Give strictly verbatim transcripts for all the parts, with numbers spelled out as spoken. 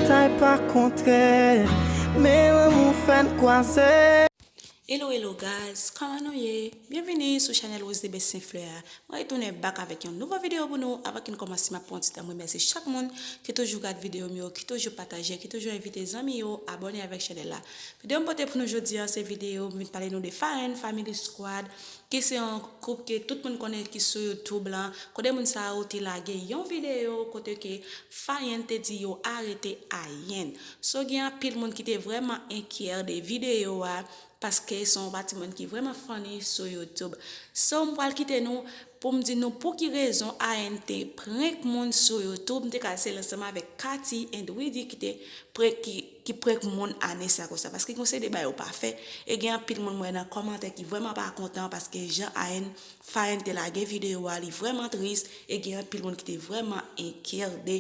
Batay pa kontrè, men lanmou fè n kwaze. Hello, hello guys, kòman nou ye? Byenvini sou chanèl Rose de Best Saint Fleur a. Mwen retounen back avèk yon nouvo videyo pou nou. Avan ke n kòmanse, m ap pran yon ti tan m remèsye chak moun ki toujou gad videyo m yo, ki toujou pataje, ki toujou envite zanmi yo abòne avèk chanèl la. Videyo m pote pou nou jodi a, se videyo m vin pale nou de Fayenn Family Squad, ki se yon koup ke tout moun konnen ki sou YouTube lan. Kote moun sa yo te lage yon videyo kote ke Fayenn te di yo arete Ayen. So gen anpil moun ki te vrèman enkyè de videyo a, paske se yon patrimwàn ki vrèman funny sou YouTube. So m pral kite nou pou m di nou pou ki rezon Ayen te prank moun sou YouTube. M te ka se l ansanm avèk Cathy and Widy ki te prank, ki, ki prank moun ane sa konsa. Paske gen yon seri de bagay yo pa fè. E gen anpil moun m wè nan kòmantè ki vrèman pa kontan paske jan Ayen, Fayenn te lage videyo a, li vrèman tris. E gen anpil moun ki te vrèman enkyè de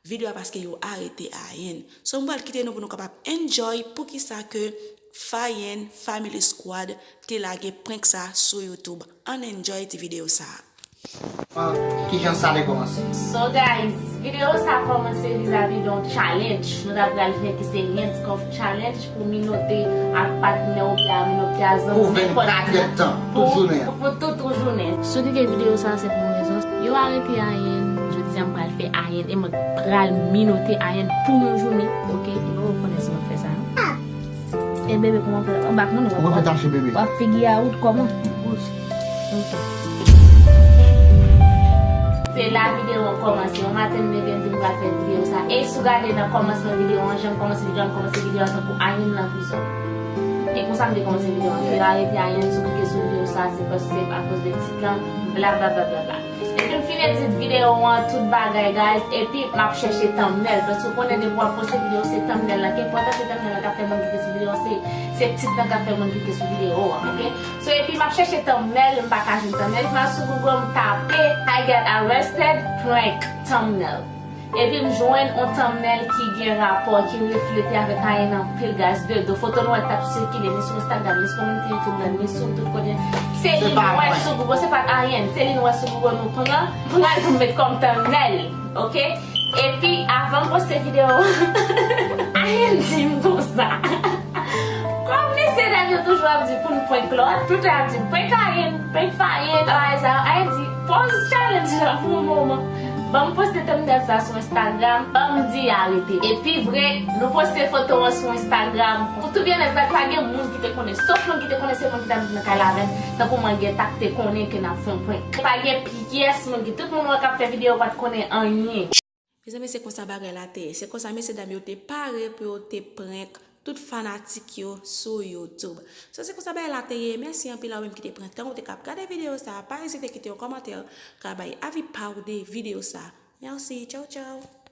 videyo a paske yo arete Ayen. So m pral kite nou pou nou kapab enjoy poukisa ke Fayenn Family Squad te lage prank sa sou YouTube. Ann enjoy ti videyo sa. Kijan sa te kòmanse? So guys, videyo sa kòmanse vizavi de yon challenge nou ta pral fè ki se Hands Cuff Challenge pou Minote ak patnè w oubyen a Minote a zanmi Pou vennkat èdtan, tout jounen an. Pou tout ou jounen. Si w teke videyo sa se pou yon rezon. Yo arete Ayen, jodi a m pral fè Ayen e mwen pral minote Ayen pou yon jounen, oke? E pa w konnen si m ap fè sa non. E bebe kòman fè anba moun Ou fè tache bebe. W ap figi a wout kòman? Ok. Se la videyo an kòmanse. Yon maten m leve m di m pral fè videyo sa. E si w gade nan kòmansman videyo an, jan m kòmanse videyo an, m kòmanse videyo an tankou Ayen nan prizon. E konsa m te kòmanse videyo an. Yo arete Ayen sou klike sou videyo sa, se paske se akoz de Titan, bla bla bla bla bla. Epi m fin edit videyo an, tout bagay guys, epi m ap chèche thumbnail, paske w konnen depi w ap poste videyo se thumbnail la, kenpòt se thumbnail la k ap fè moun klike sou videyo, se, se tit lan k ap fè moun klike sou videyo an, oke? So epi m ap chèche thumbnail, m pa ka jwenn thumbnail, epi m al sou Google m tape I got arrested prank thumbnail. Epi m jwenn yon thumbnail ki gen rapò, ki reflete avèk Ayen anpil guys, de do. Foto nou wè t ap sikile, ni sou Instagram, ni sou community YouTube lan, ni sou tout kote. Se li nou wè sou Google, se pa Ayen, se li nou wè sou Google nou pran, pran l pou nou met kòm thumbnail, oke? Epi avan m poste videyo, Ayen di m konsa. Kòm mesye dam yo toujou ap di pou n prank lòt, tout lè ap di prank Ayen, prank Fayen, bagay sa yo, Ayen di poz challenge lan pou yon moman. Ban m poste thumbnail sa sou Instagram, ban m di arete. Epi vre, nou poste foto an sou Instagram. Pou tou byennèt, pa gen moun ki te konnen, sof moun ki te konnen, se moun ki t ap viv nan kay la avè n, tankou mwen gen ta k te konnen ke n ap fè yon prank. Pa gen pyès moun ki, tout moun wè k ap fè videyo pa t konnen anyen. Mezanmi, se konsa bagay la te ye. Se konsa mesye dam yo te pare pou yo te prank tout fanatik yo sou YouTube. So, se konsa bagay la te ye. Mèsi anpil a ou menm ki te pran tan ou te k ap gade videyo sa. Pa ezite kite yon kòmantè, ka bay avi pa w de videyo sa. Mèsi, tchaw tchaw.